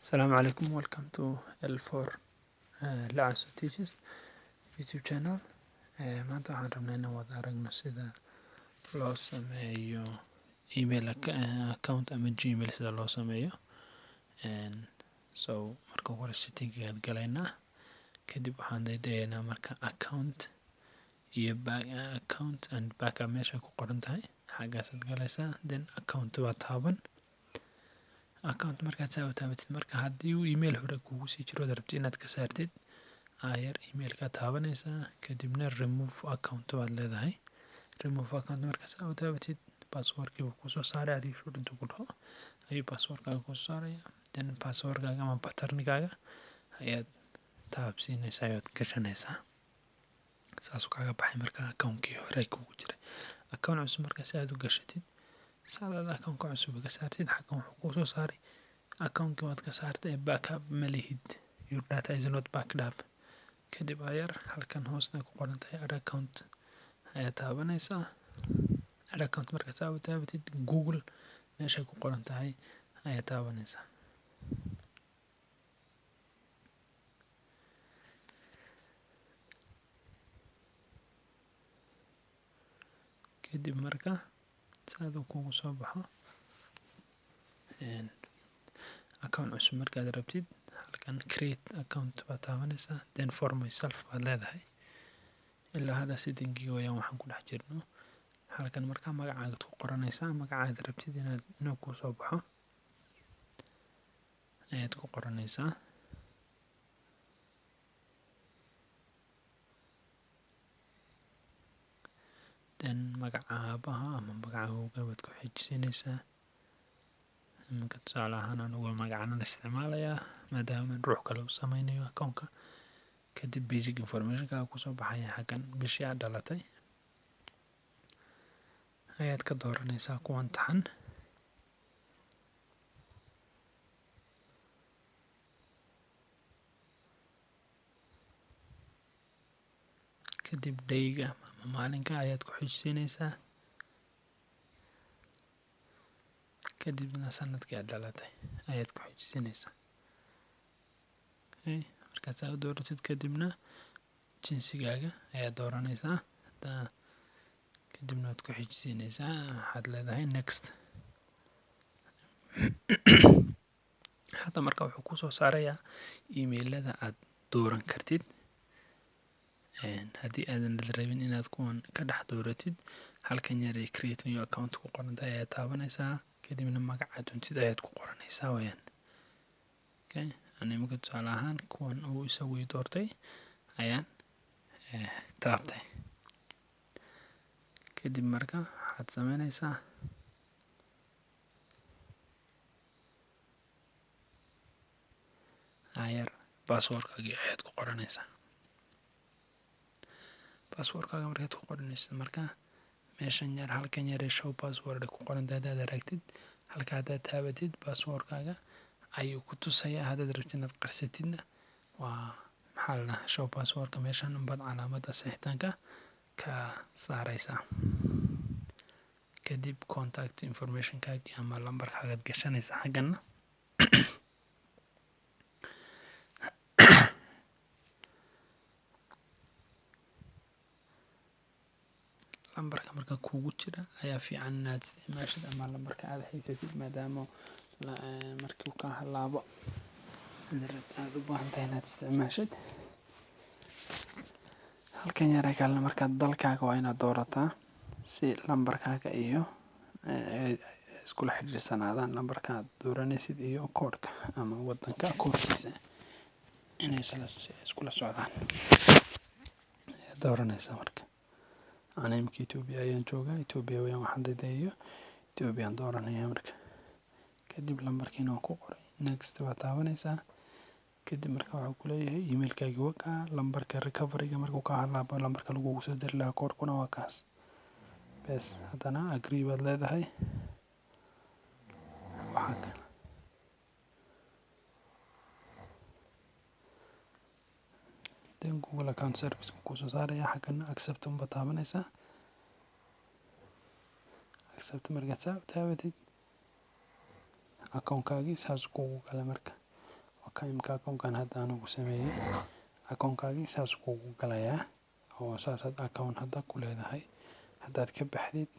Assalamu alaikum, welcome to L4 Lacaso Teachers YouTube channel. Maanta waxaan rabnaa inaan wada aragno sida loo sameeyo email account ama Gmail sida loo sameeyo. So marka hore setting-gaad galaynaa, kadib waxaan daydayaynaa marka account iyo account and backup meesha ku qoran tahay, xaggaasaad galaysaa, then account waa taaban. Account markaad saa u taabatid, marka haddii uu email hore kugu sii jiro ood rabtid inaad ka saartid, ayar emailka taabanaysaa, kadibna remove account baad leedahay. Remove account markaad saa u taabatid, passwordkii buu kusoo saaray. Are you sure intuu ku dhaho ayuu passwordkaaga kusoo saaraya. Then passwordkaaga ama pattern-kaaga ayaad taabsiinaysaa ood gashanaysaa. Saasuu kaaga baxay marka accountkii hore kugu jiray. Account cusub marka si aad u gashatid, saad aad accountka cusub uga saartid, xaggan wuxuu kusoo saaray accountkii waad ka saartay, backup ma lihid, your data is not backed up. Kadib ayar halkan hoosta ku qoran tahay add account ayaad taabanaysaa. Add account markaad saa u taabatid, Google meeshay ku qoran tahay ayaad taabanaysaa. Kadib marka saad uu kugu soo baxo account cusub markaad rabtid, halkan create account baad taabanaysaa, then for myself baad leedahay. Ilaa hadda setting-gii wayaan waxaan ku dhex jirno. Halkan markaa magacaagaad ku qoranaysaa, magacaad rabtid inaad inuu kuu soo baxo ayaad ku qoranaysaa. Then magaca aabaha ama magaca awowga baad ku xijisiinaysaa. Iminka tusaale ahaan anigu magacan isticmaalayaa maadaama ruux kale uu sameynayo accountka. Kadib basic information-kaaga kusoo baxaya xaggan, bishii aad dhalatay ayaad ka dooranaysaa kuwan taxan. Kadib day-ga ama maalinka ayaad ku xijisiinaysaa, kadibna sanadkii aad dhalatay ayaad ku xijisiinaysaa. Markaad saa u dooratid, kadibna jinsigaaga ayaad dooranaysaa, kadibna waad ku xijisiinaysaa, waxaad leedahay next. Hadda marka wuxuu kusoo saarayaa emailada aad dooran kartid. Haddii aadan rabin inaad kuwan ka dhex dooratid, halkan yar ee create new account ku qoran tahay ayaad taabanaysaa, kadibna magaca doontid ayaad ku qoranaysaa wayaan. Okay, ani iminka tusaale ahaan kuwan uu isagu ii doortay ayaan taabtay. Kadib marka waxaad sameynaysaa ayar passwordkaagii ayaad ku qoranaysaa. Passwordkaaga markaad ku qoranaysid, marka meeshan yar, halkan yar ee show password ku qoran tahay haddaad aragtid, halka haddaad taabatid, passwordkaaga ayuu ku tusayaa. Haddaad rabtid inaad qarsatidna, waa maxaa la dhahaa, show passwordka meeshan unbaad calaamadda sixitaanka ka saaraysaa. Kadib contact informationkaagii ama lambarkaagaad gashanaysaa xaggana. Lambarka marka kugu jira ayaa fiican inaad isticmaashid ama lambarka aad haysatid, maadaama markii uu kaa halaabo aad u baahan tahay inaad isticmaashid. Halkan yare kalena markaa dalkaaga waa inaad doorataa si lambarkaaga iyo ay iskula xiriirsanaadaan, lambarka aad dooranaysid iyo koodhka ama wadanka koodhkiisa inay iskula socdaan ayaad dooranaysaa. Marka ana imika Ethiopia ayaan joogaa, Ethiopia wayaan waxaan daydayayo, Ethiopia aan dooranaya. Marka kadib lambarkiina waan ku qoray, next baad taabanaysaa. Kadib marka wuxuu ku leeyahay emailkaagi waa kaa, lambarka recoveryga markuu kaa halaabo lambarka lagugu soo diri lahaa koodhkuna waa kaas. Bes, haddana agree baad leedahay. Waxaa kale then Google account service kusoo saaraya, xaggana accept unbaad taabanaysaa. Accept markaad saa u taabatid, accountkaagii saas kugu galay marka. Waa ka imika akoonkan hadda anigu sameeyey. Akoonkaagii saas kugu galayaa oo saasaad account hadda ku leedahay. Haddaad ka baxdid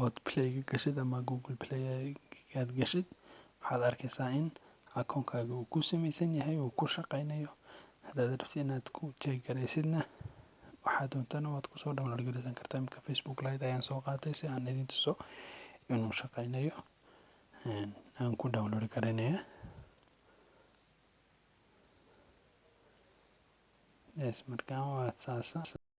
ood Play gashid ama Google Play aad gashid, waxaad arkaysaa in akoonkaaga uu ku samaysan yahay, uu ku shaqaynayo. Haddaad rabtid inaad ku check garaysidna, waxaad doontana waad kusoo download garaysan kartaa. Imika Facebook Lite ayaan soo qaatay si aan idin tuso inuu shaqaynayo. Aan ku download garaynaya. Yes, marka waa saasa.